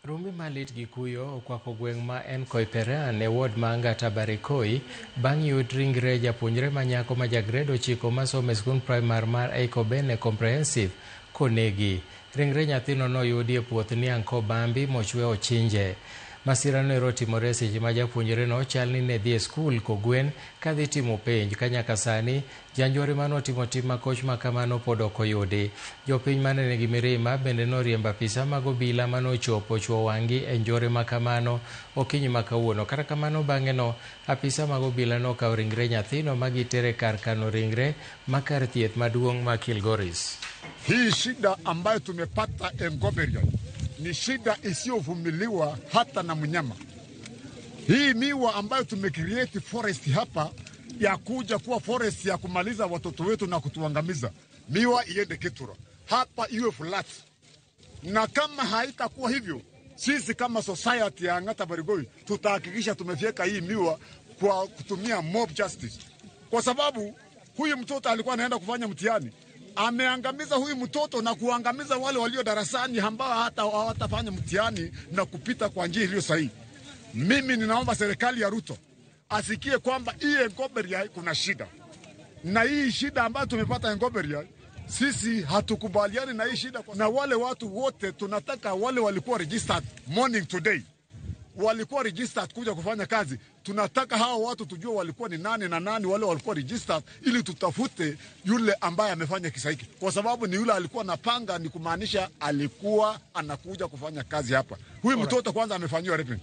Rumbi malit gi kuyo okwako gweng' ma en Koiperean e ward ma Angata Barikoi bang' yud ringre japuonjre ma nyako ma ja grade 9 masomo e skund primar mar Eikobene Comprehensive konegi. Ringre nyathino noyudi e puoth niang' kobambi mochwe ochinje. Masirano ero otimore seche ma japuonjreno chal ni ne dhi e skul kogwen kadhi timo penj ka nyaka sani janjore manotimo tim makoch ma kamano pod ok oyudi. Jopiny mane nigi mirima bende noriembo apisa mag obila manochopo chwo wang'gi e njore ma kamano okinyi ma kawuono. Kata kamano bang'e no apisa mag obila nokawo ringre nyathino ma gitere kar kano ringre ma kar thieth maduong' ma Kilgoris. Hii shida ambayo tumepata Engoberia ni shida isiyovumiliwa hata na mnyama. Hii miwa ambayo tumecreate forest hapa ya kuja kuwa forest ya kumaliza watoto wetu na kutuangamiza, miwa iende Kitura hapa iwe flat, na kama haitakuwa hivyo, sisi kama society ya Ang'ata Barigoi tutahakikisha tumefyeka hii miwa kwa kutumia mob justice, kwa sababu huyu mtoto alikuwa anaenda kufanya mtihani ameangamiza huyu mtoto na kuangamiza wale walio darasani ambao hata hawatafanya mtihani na kupita kwa njia iliyo sahihi. Mimi ninaomba serikali ya Ruto asikie kwamba hii Engoberia kuna shida, na hii shida ambayo tumepata Engoberia, sisi hatukubaliani na hii shida, na wale watu wote tunataka wale walikuwa registered morning today walikuwa registered kuja kufanya kazi. Tunataka hawa watu tujue walikuwa ni nani na nani wale walikuwa registered, ili tutafute yule ambaye amefanya kisa hiki, kwa sababu ni yule alikuwa anapanga, ni kumaanisha alikuwa anakuja kufanya kazi hapa. Huyu mtoto kwanza amefanyiwa raping.